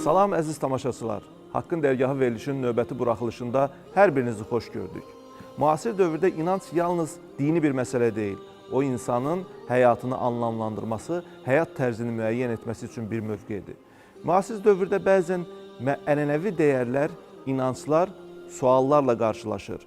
Salam əziz tamaşaçılar. Haqqın Dərgahı verilişinin növbəti buraxılışında hər birinizi xoş gördük. Müasir dövrdə inanc yalnız dini bir məsələ deyil. O insanın həyatını anlamlandırması, həyat tərzini müəyyən etməsi üçün bir mövqedir. Müasir dövrdə bəzən ənənəvi dəyərlər, inanclar suallarla qarşılaşır.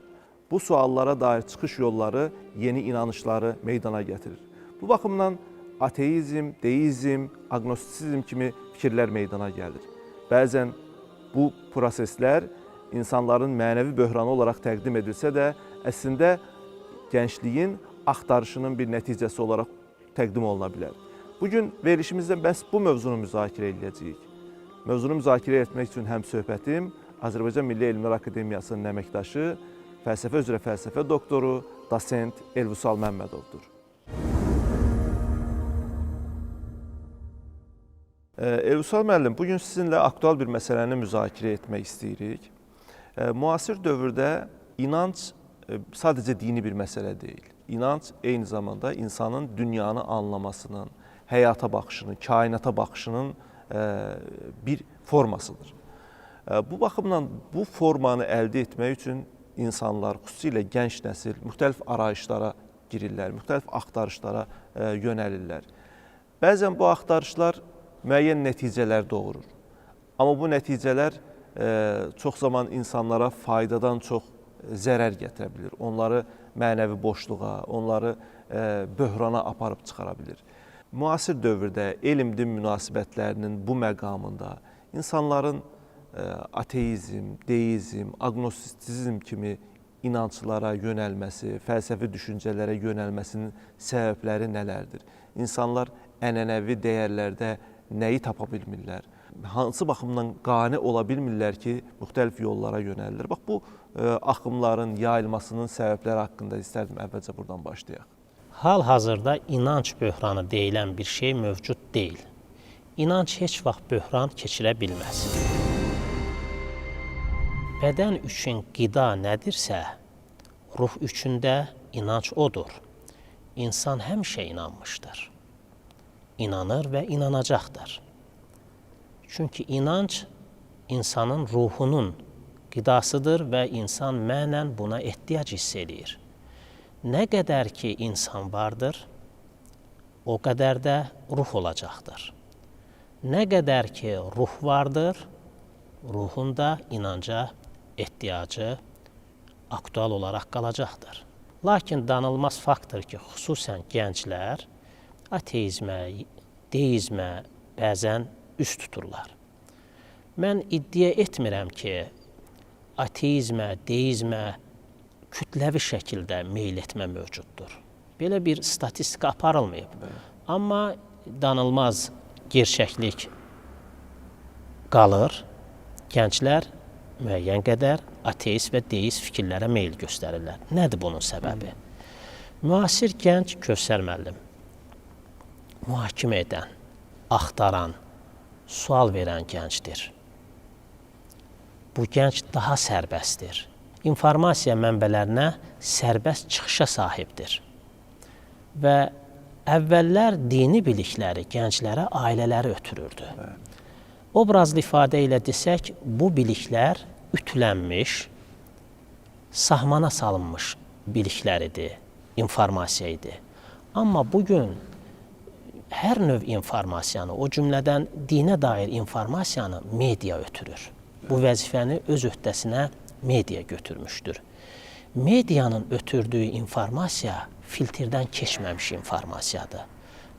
Bu suallara dair çıxış yolları yeni inanışları meydana gətirir. Bu baxımdan ateizm, deizm, aqnostisizm kimi fikirlər meydana gəlir. Bəzən bu proseslər insanların mənəvi böhranı olaraq təqdim edilsə də, əslində gəncliyin axtarışının bir nəticəsi olaraq təqdim oluna bilər. Bu gün verilişimizdə məhz bu mövzunu müzakirə edəcəyik. Mövzunu müzakirə etmək üçün həm söhbətim Azərbaycan Milli Elmlər Akademiyasının əməkdaşı, fəlsəfə üzrə fəlsəfə doktoru, dosent Elvüsal Məmmədovdur. Elvüsal müəllim, bu gün sizinlə aktual bir məsələni müzakirə etmək istəyirik. Müasir dövrdə inanc sadəcə dini bir məsələ deyil. İnanc eyni zamanda insanın dünyanı anlamasının, həyata baxışının, kainata baxışının bir formasıdır. Bu baxımdan bu formanı əldə etmək üçün insanlar, xüsusilə gənc nəsil müxtəlif arayışlara girirlər, müxtəlif axtarışlara yönəlirlər. Bəzən bu axtarışlar müəyyən nəticələr doğurur. Amma bu nəticələr çox zaman insanlara faydadan çox zərər gətirə bilir. Onları mənəvi boşluğa, onları böhrana aparıb çıxara bilir. Müasir dövrdə elm-din münasibətlərinin bu məqamında insanların ateizm, deizm, aqnostisizm kimi inanclara yönəlməsi, fəlsəfi düşüncələrə yönəlməsinin səbəbləri nələrdir? İnsanlar ənənəvi dəyərlərdə nəyi tapa bilmirlər? Hansı baxımdan qane ola bilmirlər ki, müxtəlif yollara yönəlirlər? Bax bu axımların yayılmasının səbəbləri haqqında istərdim əvvəlcə buradan başlayaq. Hal-hazırda inanc böhranı deyilən bir şey mövcud deyil. İnanc heç vaxt böhran keçirə bilməz. Bədən üçün qida nədirsə, ruh üçün də inanc odur. İnsan həmişə inanmışdır. İnanır və inanacaqdır. Çünki inanc insanın ruhunun qidasıdır və insan mənən buna ehtiyac hiss eləyir. Nə qədər ki insan vardır, o qədər də ruh olacaqdır. Nə qədər ki ruh vardır, ruhun da inanca ehtiyacı aktual olaraq qalacaqdır. Lakin danılmaz faktdır ki, xüsusən gənclər ateizmə, deizmə bəzən üst tuturlar. Mən iddia etmirəm ki, ateizmə, deizmə kütləvi şəkildə meyl etmə mövcuddur. Belə bir statistika aparılmayıb. Amma danılmaz gerçəklik qalır. Gənclər müəyyən qədər ateist və deist fikirlərə meyl göstərirlər. Nədir bunun səbəbi? Müasir gənc Kövsər müəllim, mühakimə edən, axtaran, sual verən gəncdir. Bu gənc daha sərbəstdir. İnformasiya mənbələrinə sərbəst çıxışa sahibdir. Və əvvəllər dini bilikləri gənclərə ailələri ötürürdü. Obrazlı ifadə ilə desək, bu biliklər ütülənmiş, sahmana salınmış biliklər idi, informasiya idi. Amma bu gün hər növ informasiyanı, o cümlədən dinə dair informasiyanı media ötürür. Bu vəzifəni öz öhdəsinə media götürmüşdür. Medianın ötürdüyü informasiya filtrdən keçməmiş informasiyadır.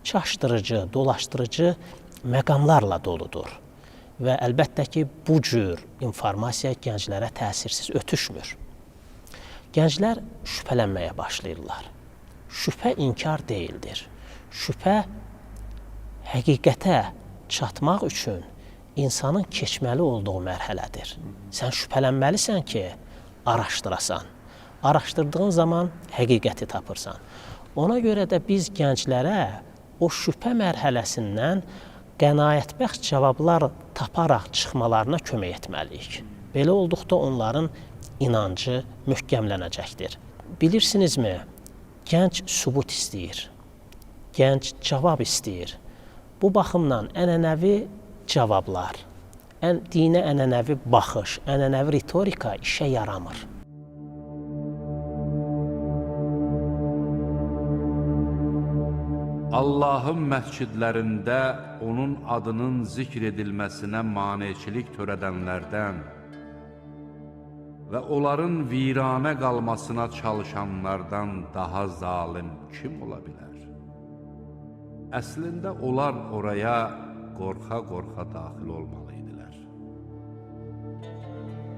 Çaşdırıcı, dolaşdırıcı məqamlarla doludur. Və əlbəttə ki, bu cür informasiya gənclərə təsirsiz ötüşmür. Gənclər şübhələnməyə başlayırlar. Şübhə inkar deyildir. Şübhə həqiqətə çatmaq üçün insanın keçməli olduğu mərhələdir. Sən şübhələnməlisən ki, araşdırasan. Araşdırdığın zaman həqiqəti tapırsan. Ona görə də biz gənclərə o şübhə mərhələsindən qənaətbəxş cavablar taparaq çıxmalarına kömək etməliyik. Belə olduqda onların inancı möhkəmlənəcəkdir. Bilirsinizmi, gənc sübut istəyir. Gənc cavab istəyir. Bu baxımdan ənənəvi cavablar, Dinə ənənəvi baxış, ənənəvi ritorika işə yaramır. Allahın məscidlərində onun adının zikr edilməsinə maneçilik törədənlərdən və onların viranə qalmasına çalışanlardan daha zalim kim ola bilər? Əslində onlar oraya qorxa-qorxa daxil olmalı idilər.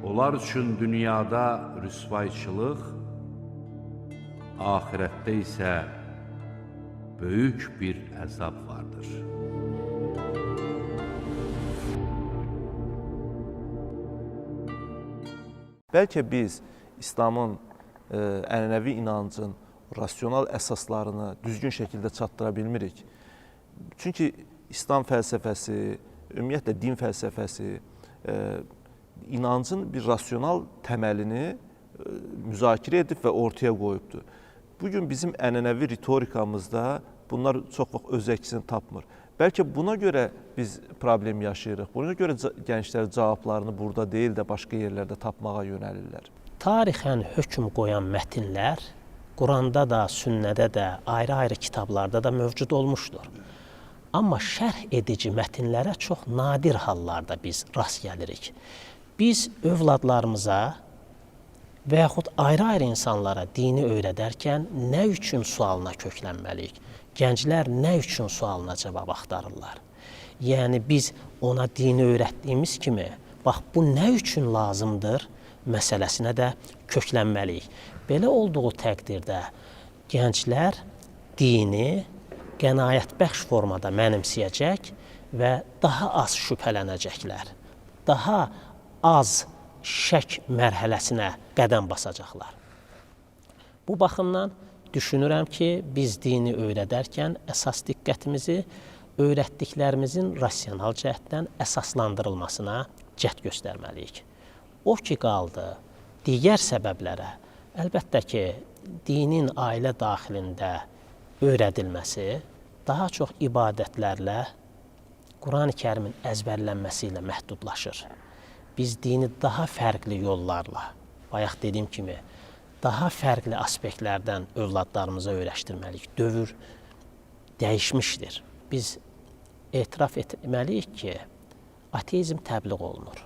Onlar üçün dünyada rüsvayçılıq, axirətdə isə böyük bir əzab vardır. Bəlkə biz İslamın ənənəvi inancın rasional əsaslarını düzgün şəkildə çatdıra bilmirik. Çünki İslam fəlsəfəsi, ümumiyyətlə din fəlsəfəsi inancın bir rasional təməlini müzakirə edib və ortaya qoyubdur. Bugün bizim ənənəvi ritorikamızda bunlar çox vaxt öz əksini tapmır. Bəlkə buna görə biz problem yaşayırıq. Buna görə gənclər cavablarını burada deyil də başqa yerlərdə tapmağa yönəlirlər. Tarixən hökm qoyan mətinlər Quranda da, sünnədə də, ayrı-ayrı kitablarda da mövcud olmuşdur. Amma şərh edici mətinlərə çox nadir hallarda biz rast gəlirik. Biz övladlarımıza və yaxud ayrı-ayrı insanlara dini öyrədərkən nə üçün sualına köklənməliyik? Gənclər nə üçün sualına cavab axtarırlar? Yəni biz ona dini öyrətdiyimiz kimi, bax bu nə üçün lazımdır məsələsinə də köklənməliyik. Belə olduğu təqdirdə gənclər dini qənaətbəxş formada mənimsəyəcək və daha az şübhələnəcəklər, daha az şək mərhələsinə qədəm basacaqlar. Bu baxımdan düşünürəm ki, biz dini öyrədərkən əsas diqqətimizi öyrətdiklərimizin rasional cəhətdən əsaslandırılmasına cəhd göstərməliyik. O ki qaldı digər səbəblərə, əlbəttə ki, dinin ailə daxilində öyrədilməsi daha çox ibadətlərlə, Qurani Kərimin əzbərlənməsi ilə məhdudlaşır. Biz dini daha fərqli yollarla, bayaq dediyim kimi, daha fərqli aspektlərdən övladlarımıza öyrəşdirməliyik. Dövr dəyişmişdir. Biz etiraf etməliyik ki, ateizm təbliğ olunur.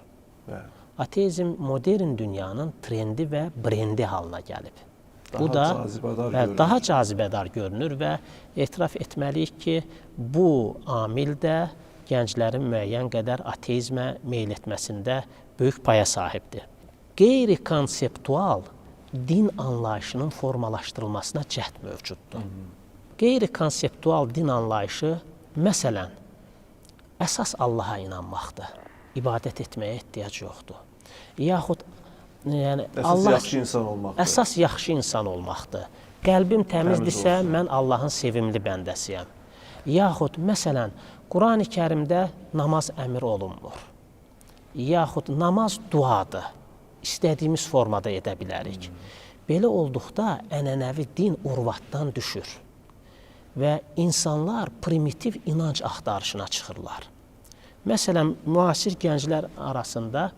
Bəli. Ateizm modern dünyanın trendi və brendi halına gəlib. Daha bu da cazibədar görünür. Daha cazibədar görünür və etiraf etməliyik ki, bu amil də gənclərin müəyyən qədər ateizmə meyl etməsində böyük paya sahibdir. Qeyri-konseptual din anlayışının formalaşdırılmasına cəhd mövcuddur. Qeyri-konseptual din anlayışı, məsələn, əsas Allaha inanmaqdır. İbadət etməyə ehtiyac yoxdur. Yaxud yəni əsas Allah yaxşı insan olmaqdır. Əsas yaxşı insan olmaqdır. Qəlbim təmizdirsə, mən Allahın sevimli bəndəsiyəm. Yaxud məsələn, Qurani Kərimdə namaz əmr olunmur. Yaxud namaz duadır. İstədiyimiz formada edə bilərik. Belə olduqda ənənəvi din urvatdan düşür və insanlar primitiv inanc axtarışına çıxırlar. Məsələn, müasir gənclər arasında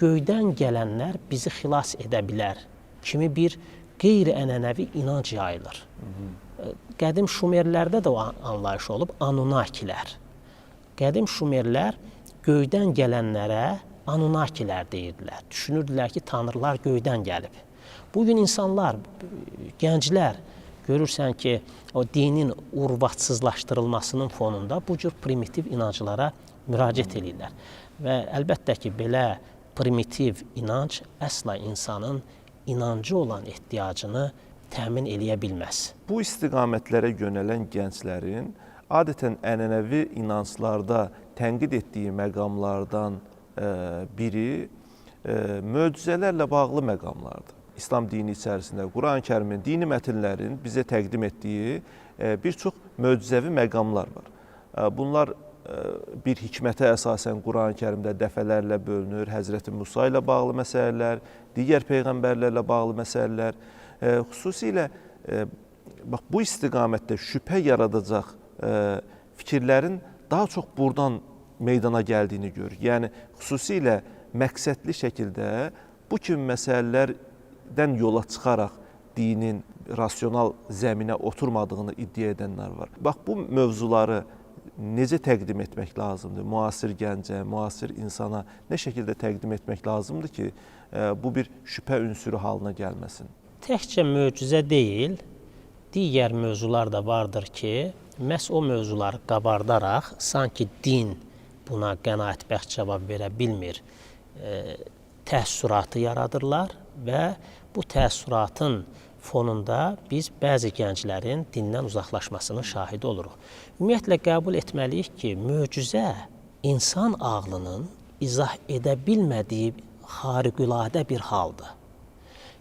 göydən gələnlər bizi xilas edə bilər kimi bir qeyri-ənənəvi inanc yayılır. Qədim Şumerlərdə də o anlayış olub, Anunnakilər. Qədim Şumerlər göydən gələnlərə Anunnakilər deyirdilər. Düşünürdülər ki, tanrılar göydən gəlib. Bugün insanlar, gənclər görürsən ki, o dinin urvatsızlaşdırılmasının fonunda bu cür primitiv inanclara müraciət eləyirlər. Və əlbəttə ki, belə primitiv inanc əsla insanın inancı olan ehtiyacını təmin eləyə bilməz. Bu istiqamətlərə yönələn gənclərin adətən ənənəvi inanclarda tənqid etdiyi məqamlardan biri möcüzələrlə bağlı məqamlardır. İslam dini içərisində Quran-ı Kərimin, dini mətnlərin bizə təqdim etdiyi bir çox möcüzəvi məqamlar var. Bunlar bir hikmətə əsasən Quran-ı Kərimdə dəfələrlə bölünür. Həzrəti Musa ilə bağlı məsələlər, digər peyğəmbərlərlə bağlı məsələlər. Xüsusilə bax bu istiqamətdə şübhə yaradacaq fikirlərin daha çox buradan meydana gəldiyini görürük. Yəni xüsusilə məqsədli şəkildə bu kimi məsələlərdən yola çıxaraq dinin rasional zəminə oturmadığını iddia edənlər var. Bax bu mövzuları necə təqdim etmək lazımdır? Müasir gəncə, müasir insana nə şəkildə təqdim etmək lazımdır ki, bu bir şübhə ünsürü halına gəlməsin? Təkcə möcüzə deyil, digər mövzular da vardır ki, məhz o mövzuları qabardaraq sanki din buna qənaətbəxş cavab verə bilmir, təəssüratı yaradırlar və bu təəssüratın fonunda biz bəzi gənclərin dindən uzaqlaşmasının şahidi oluruq. Ümumiyyətlə qəbul etməliyik ki, möcüzə insan ağlının izah edə bilmədiyi xariqüladə bir haldır.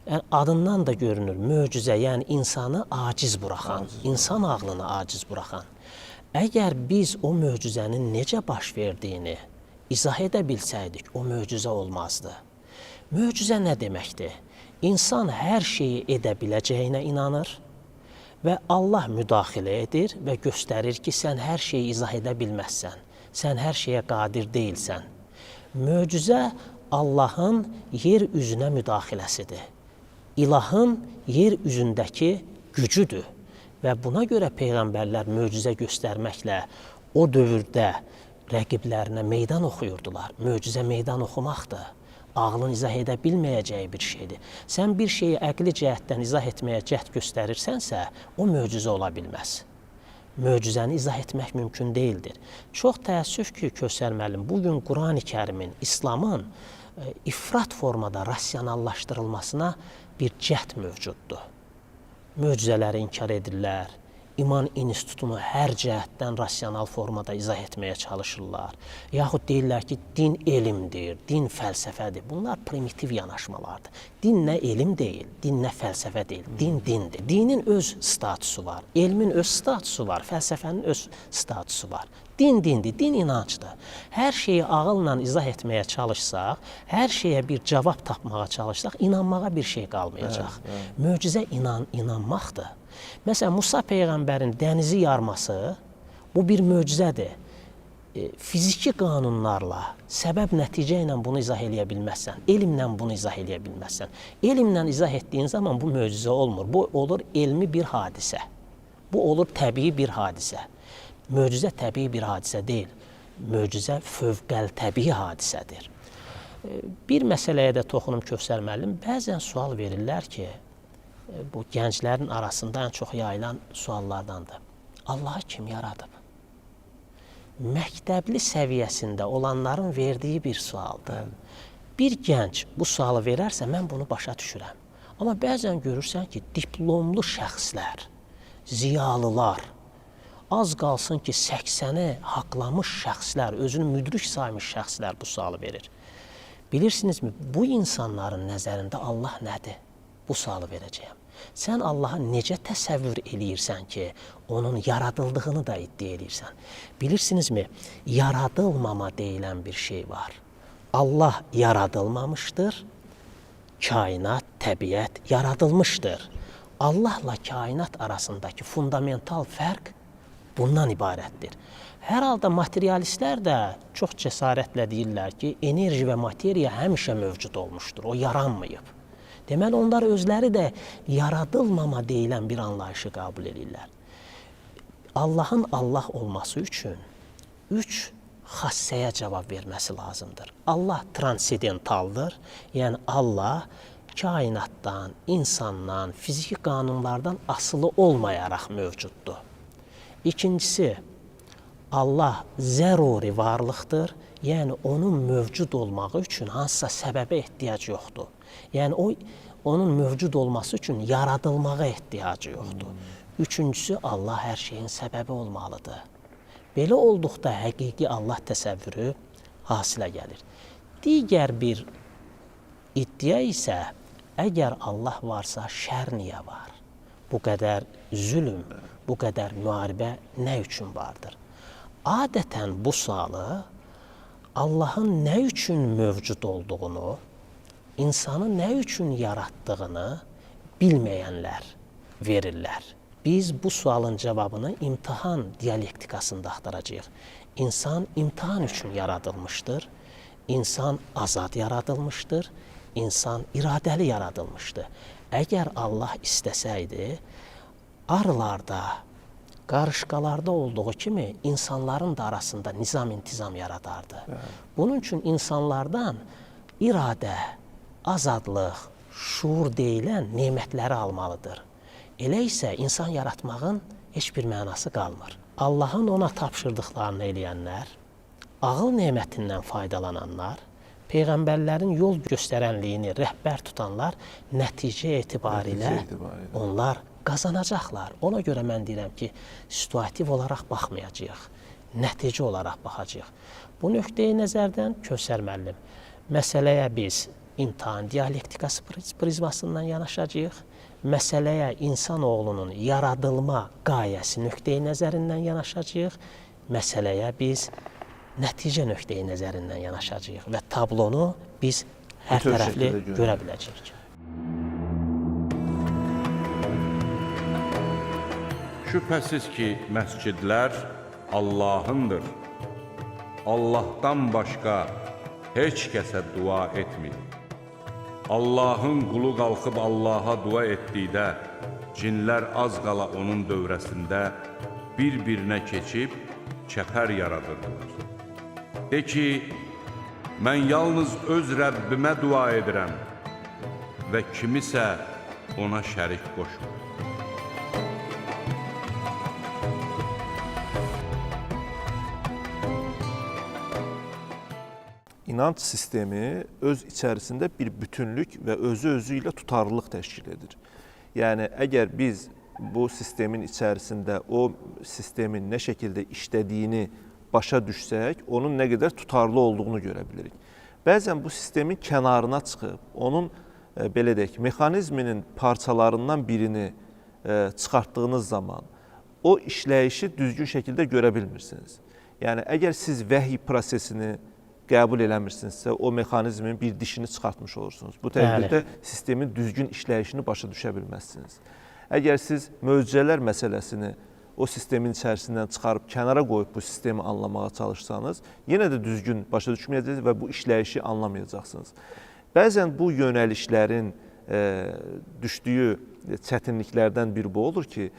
Yəni adından da görünür, möcüzə, yəni insanı aciz buraxan, insan ağlını aciz buraxan. Əgər biz o möcüzənin necə baş verdiyini izah edə bilsəydik, o möcüzə olmazdı. Möcüzə nə deməkdir? İnsan hər şeyi edə biləcəyinə inanır və Allah müdaxilə edir və göstərir ki, sən hər şeyi izah edə bilməzsən, sən hər şeyə qadir deyilsən. Möcüzə Allahın yer üzünə müdaxiləsidir. İlahın yer üzündəki gücüdür və buna görə peyğəmbərlər möcüzə göstərməklə o dövrdə rəqiblərinə meydan oxuyurdular. Möcüzə meydan oxumaqdır. Ağlın izah edə bilməyəcəyi bir şeydir. Sən bir şeyi əqli cəhətdən izah etməyə cəhd göstərirsənsə, o möcüzə ola bilməz. Möcüzəni izah etmək mümkün deyildir. Çox təəssüf ki, Kösər müəllim, bugün Qurani Kərimin, İslamın ifrat formada rasionallaşdırılmasına bir cəhd mövcuddur. Möcüzələri inkar edirlər, iman institutunu hər cəhətdən rasional formada izah etməyə çalışırlar. Yaxud deyirlər ki, din elmdir, din fəlsəfədir. Bunlar primitiv yanaşmalardır. Din nə elm deyil, din nə fəlsəfə deyil, din dindir. Dinin öz statusu var, elmin öz statusu var, fəlsəfənin öz statusu var. Din dindir, din inancdır. Hər şeyi ağılla izah etməyə çalışsaq, hər şeyə bir cavab tapmağa çalışsaq, inanmağa bir şey qalmayacaq. Möcüzə inanmaqdır. Məsələn, Musa peyğəmbərin dənizi yarması bu bir möcüzədir. Fiziki qanunlarla, səbəb-nəticə ilə bunu izah eləyə bilməzsən, elmlə bunu izah eləyə bilməzsən. Elmlə izah etdiyin zaman bu möcüzə olmur. Bu olur elmi bir hadisə. Bu olur təbii bir hadisə. Möcüzə təbii bir hadisə deyil. Möcüzə fövqəl-təbii hadisədir. Bir məsələyə də toxunum Kövsər müəllim. Bəzən sual verirlər ki, bu gənclərin arasında ən çox yayılan suallardandır. Allahı kim yaradıb? Məktəbli səviyyəsində olanların verdiyi bir sualdır. Bəli. Bir gənc bu sualı verərsə, mən bunu başa düşürəm. Amma bəzən görürsən ki, diplomlu şəxslər, ziyalılar, az qalsın ki, 80-i haqlamış şəxslər, özünü müdrik saymış şəxslər bu sualı verir. Bilirsinizmi, bu insanların nəzərində Allah nədir? Bu sualı verəcəyəm. Sən Allahı necə təsəvvür eləyirsən ki, onun yaradıldığını da iddia eləyirsən? Bilirsinizmi, yaradılmama deyilən bir şey var. Allah yaradılmamışdır, kainat, təbiət yaradılmışdır. Allahla kainat arasındakı fundamental fərq bundan ibarətdir. Hər halda materialistlər də çox cəsarətlə deyirlər ki, enerji və materiya həmişə mövcud olmuşdur, o yaranmayıb. Deməli, onlar özləri də yaradılmama deyilən bir anlayışı qəbul edirlər. Allahın Allah olması üçün üç xassəyə cavab verməsi lazımdır. Allah transidentaldır, yəni Allah kainatdan, insandan, fiziki qanunlardan asılı olmayaraq mövcuddur. İkincisi, Allah zəruri varlıqdır, yəni onun mövcud olmağı üçün hansısa səbəbə ehtiyac yoxdur. Yəni onun mövcud olması üçün yaradılmağa ehtiyacı yoxdur. Üçüncüsü, Allah hər şeyin səbəbi olmalıdır. Belə olduqda həqiqi Allah təsəvvürü hasilə gəlir. Digər bir iddia isə, əgər Allah varsa, şər niyə var? Bu qədər zülm, bu qədər müharibə nə üçün vardır? Adətən bu sualı Allahın nə üçün mövcud olduğunu, insanı nə üçün yaratdığını bilməyənlər verirlər. Biz bu sualın cavabını imtahan dialektikasında axtaracağıq. İnsan imtahan üçün yaradılmışdır. İnsan azad yaradılmışdır. İnsan iradəli yaradılmışdır. Əgər Allah istəsəydi, arılarda, qarışqalarda olduğu kimi insanların da arasında nizam-intizam yaradardı. Bunun üçün insanlardan iradə, azadlıq, şuur deyilən nemətləri almalıdır. Elə isə insan yaratmağın heç bir mənası qalmır. Allahın ona tapşırdıqlarını eləyənlər, ağıl nemətindən faydalananlar, peyğəmbərlərin yol göstərənliyini rəhbər tutanlar nəticə etibarilə onlar qazanacaqlar. Ona görə mən deyirəm ki, situativ olaraq baxmayacağıq, nəticə olaraq baxacağıq. Bu nöqteyi nəzərdən Kövsər müəllim, məsələyə biz imtahan dialektikası prizmasından yanaşacağıq. Məsələyə insanoğlunun yaradılma qayəsi nöqteyi nəzərindən yanaşacağıq. Məsələyə biz nəticə nöqteyi nəzərindən yanaşacağıq və tablonu biz hər tərəfli görə biləcəyik. Şübhəsiz ki, məscidlər Allahındır. Allahdan başqa heç kəsə dua etməyin. Allahın qulu qalxıb Allaha dua etdikdə, cinlər az qala onun dövrəsində bir-birinə keçib çəpər yaradırdılar. De ki, mən yalnız öz Rəbbimə dua edirəm və kimisə ona şərik qoşmuram. İnanc sistemi öz içərisində bir bütünlük və özü-özü ilə tutarlılıq təşkil edir. Yəni, əgər biz bu sistemin içərisində o sistemin nə şəkildə işlədiyini başa düşsək, onun nə qədər tutarlı olduğunu görə bilirik. Bəzən bu sistemin kənarına çıxıb, onun belə deyək, mexanizminin parçalarından birini çıxartdığınız zaman o işləyişi düzgün şəkildə görə bilmirsiniz. Yəni, əgər siz vəhiy prosesini qəbul eləmirsinizsə, o mexanizmin bir dişini çıxartmış olursunuz. Bu təqdirdə sistemin düzgün işləyişini başa düşə bilməzsiniz. Əgər siz möcüzələr məsələsini o sistemin içərisindən çıxarıb kənara qoyub bu sistemi anlamağa çalışsanız, yenə də düzgün başa düşməyəcəksiniz və bu işləyişi anlamayacaqsınız. Bəzən bu yönəlişlərin düşdüyü çətinliklərdən biri bu olur ki,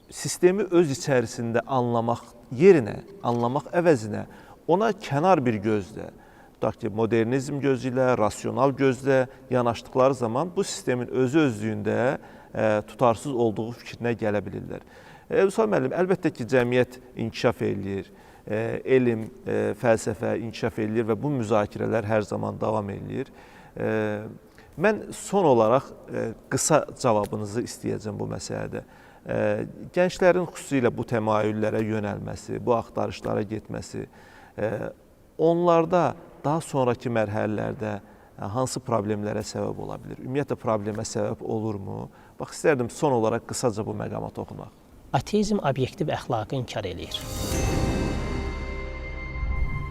sistemi öz içərisində anlamaq yerinə, anlamaq əvəzinə ona kənar bir gözlə, tutaq ki, modernizm gözü ilə, rasional gözlə yanaşdıqları zaman bu sistemin özü özlüyündə tutarsız olduğu fikrinə gələ bilirlər. Vüsal müəllim, əlbəttə ki, cəmiyyət inkişaf eləyir, elm, fəlsəfə inkişaf eləyir və bu müzakirələr hər zaman davam eləyir. Mən son olaraq qısa cavabınızı istəyəcəm bu məsələdə. Gənclərin xüsusilə bu təmayüllərə yönəlməsi, bu axtarışlara getməsi, onlarda daha sonraki mərhələlərdə hansı problemlərə səbəb ola bilər? Ümumiyyətlə, problemə səbəb olurmu? Bax, istərdim son olaraq qısaca bu məqama toxunaq. Ateizm obyektiv əxlaqı inkar eləyir.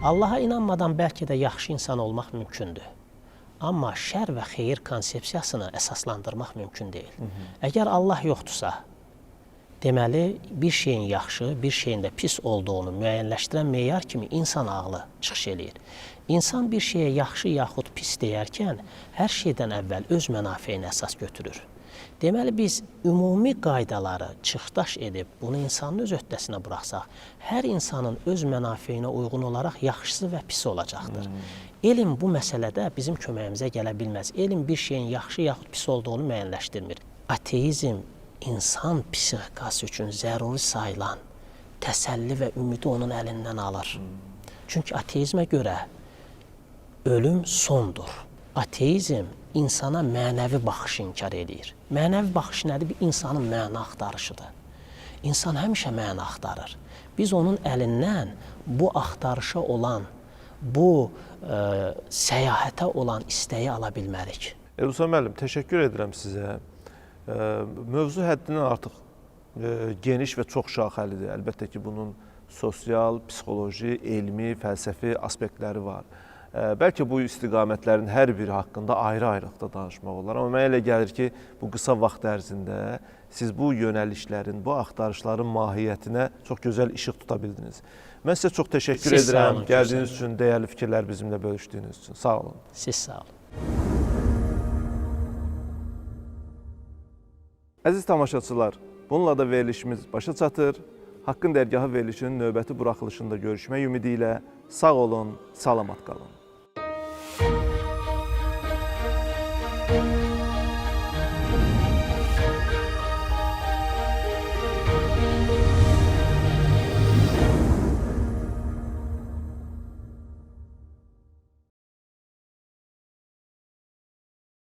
Allaha inanmadan bəlkə də yaxşı insan olmaq mümkündür. Amma şər və xeyir konsepsiyasını əsaslandırmaq mümkün deyil. Əgər Allah yoxdursa, deməli, bir şeyin yaxşı, bir şeyin də pis olduğunu müəyyənləşdirən meyar kimi insan ağlı çıxış eləyir. İnsan bir şeyə yaxşı yaxud pis deyərkən, hər şeydən əvvəl öz mənafeyini əsas götürür. Deməli, biz ümumi qaydaları çıxdaş edib bunu insanın öz öhdəsinə buraxsaq, hər insanın öz mənafeyinə uyğun olaraq yaxşısı və pisi olacaqdır. Elm bu məsələdə bizim köməyimizə gələ bilməz. Elm bir şeyin yaxşı yaxud pis olduğunu müəyyənləşdirmir. Ateizm insan psixikası üçün zəruri sayılan təsəlli və ümidi onun əlindən alır. Çünki ateizmə görə ölüm sondur. Ateizm insana mənəvi baxışı inkar eləyir. Mənəvi baxış nədir? Bir insanın məna axtarışıdır. İnsan həmişə məna axtarır. Biz onun əlindən bu axtarışa olan, bu səyahətə olan istəyi ala bilmərik. Vüsal müəllim, təşəkkür edirəm sizə. Mövzu həddindən artıq geniş və çox şaxəlidir. Əlbəttə ki, bunun sosial, psixoloji, elmi, fəlsəfi aspektləri var. Bəlkə bu istiqamətlərin hər biri haqqında ayrı-ayrılıqda danışmaq olar, amma mənə elə gəlir ki, bu qısa vaxt ərzində siz bu yönəlişlərin, bu axtarışların mahiyyətinə çox gözəl işıq tuta bildiniz. Mən sizə çox təşəkkür Siz sağ edirəm olun, gəldiyiniz üçün, dəyərli fikirlər bizimlə bölüşdüyünüz üçün. Sağ olun. Siz sağ olun. Əziz tamaşaçılar, bununla da verilişimiz başa çatır. Haqqın Dərgahı verilişinin növbəti buraxılışında görüşmək ümidi ilə sağ olun, salamat qalın.